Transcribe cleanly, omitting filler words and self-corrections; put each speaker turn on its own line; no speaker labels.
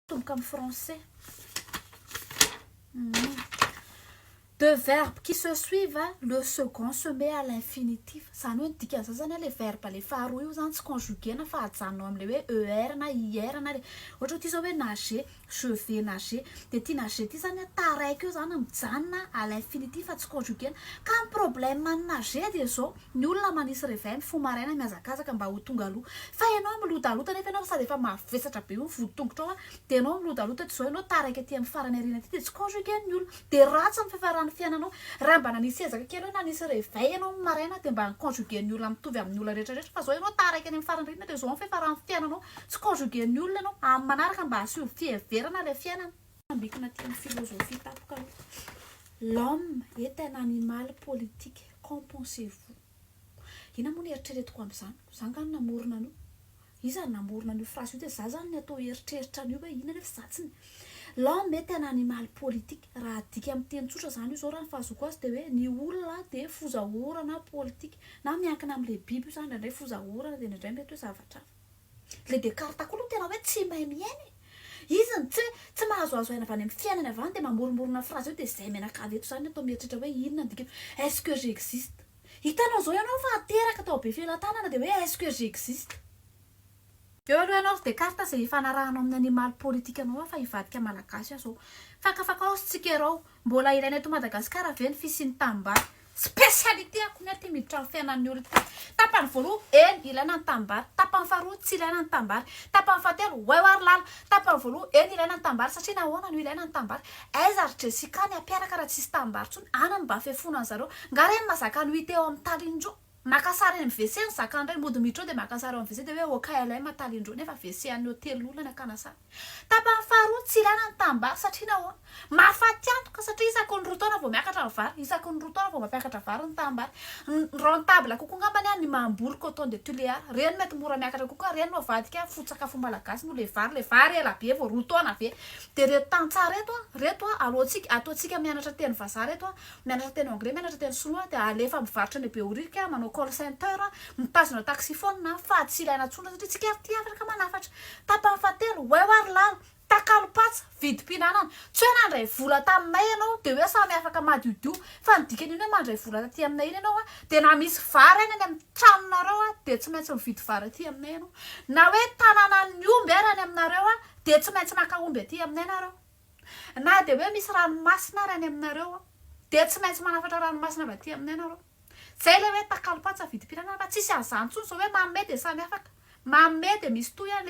Tomboka amin'ny français. Deux verbes qui se suivent, le second se met à l'infinitif. Izany hoe ny dikan'izay zany le verbe le faharoa io zany tsy conjuguena fa ajanona amin'le hoe er na ir na le ohatra hoe ty zao hoe nager, je vais nager, de ty nager ty zany taraiky eo zany mijanona à l'infinitif fa tsy conjuguena. Ka ny problème ny nager de zao: ny olona manisy réveil mifoha maraina, mihazakazaka mba ho tonga aloha, fa ianao milodalota nefa ianao sady efa mavesatra be io ny voditongotra ao de ianao milodalota ty zao, ianao taraiky aty amin'ny farany aoriana aty, de tsy conjugué ny olona, de ratsy ny fiafaran'ny fiainanao. Raha mba nanisy ezaka kely hoe nanisy réveil ianao maraina, de mba conjugué ny olona mitovy amin'ny olona rehetrarehetra, fa zao ianao taraiky any amin'ny farany aoriana, de zao ny fiafaran'ny fiainanao, tsy conjugué ny olona ianao. Amin'ny manaraka mba asio fiheverana le fiainana. Ambikina aty amin'ny philosophie tampoka aloha. L'homme est un animal politique, qu'en pensez-vous? Ina moa ny eritreretiko amin'izany? Za nga no namorona an'io? Iza no namorona an'io phrase io? De za zany ny atao eritreritra an'io hoe inona nefa za tsy ny l'homme est un animal politique. Raha adika amin'ny teny tsotra zany io zao, raha ny fahazoako azy, de hoe ny olona de fozaorana politique na miankina amin'le biby io zany, indraindray fozaorana, de indraindray mety hoe zavatra hafa. Le Descartes koa aloha tena hoe tsy mahay miaina e. Izy ny tsy mahazoazo aina avy any amin'ny fiainany avy any, de mamoromorona phrase io, de zay mianakavy eto zany atao mieritreritra hoe inona ny dikany "est-ce que j'existe". Hitanao zao ianao fa ateraka tao be filatanana, de hoe "est-ce que j'existe" eo aloha ianao. Descartes zay ifanarahanao amin'ny animal politique anao fa hivadika malagasy aho zao. Fakafakao sy tsikerao: mbola ilaina eto Madagasikara ve ny fisian'ny tanimbary? Spécialité ako ny aty miditra amin'ny fiainan'ny olo ty. Tapany voaloha, eny, ilaina ny tanimbary. Tapany faharoa, tsy ilaina ny tanimbary. Tapany fahatelo, oay ary lala. Tapany voaloha, eny, ilaina ny tanimbary. Satria nahoana no ilaina ny tanimbary? Aiza ry Jessica ny ampiaraka raha tsisy tanimbary tsony ana mba fefona zareo nga reny mazaka no hita eo amin'ny talindreo, maka sary eny amin'ny WC ny zakan'ireny, mody miditra eo de maka sary eo amin'ny WC, de hoe OKLM talindreo, nefa WC an'ny hôtely olona ny akana sary. Tapany faharoa, tsy ilaina ny tanimbary. Satria nahoana? Mahafaty antoka, satria isaky ny 2 taona vao miakatra ny vary, isaky ny 2 taona vao mampiakatra vary ny tanimbary. Rentable kokoa ngambany ny mamboly coton de Tuléar reny, mety mora miakatra kokoa reny, no avadika foto-sakafo malagasy no le vary ela be vao 2 taona ve. De reto tantsaha reto a, reto a, alohantsika ataontsika mianatra teny vazaha reto a, mianatra teny anglais, mianatra teny sinoa, de alefa mivarotra any Behoririka, manao call center, mitazona taxiphone, fa tsy ilaina tsony satria tsika ary ty afaka manafatra. Tapany fahatelo, oay ary lala, takalopatsa vidim-pihinanana. Tsy hoe nandray vola taminay ianao de hoe samy afaka madiodio, fa ny dikany iny hoe mandray vola taty aminay iny ianao a, de na misy vary any amin'ny tranonareo a, de tsy maintsy mividy vary aty aminay ianao, na hoe tanàna ny omby ary any aminareo a, de tsy maintsy maka omby aty aminay nareo, na de hoe misy ranomasina ary any aminareo a, de tsy maintsy manafatra ranomasina avy aty aminay nareo. Zay le hoe takalopatsa vidim-pihinanana, fa tsisy an'izany intsony zao hoe manome de samy afaka manome, de misy toy a le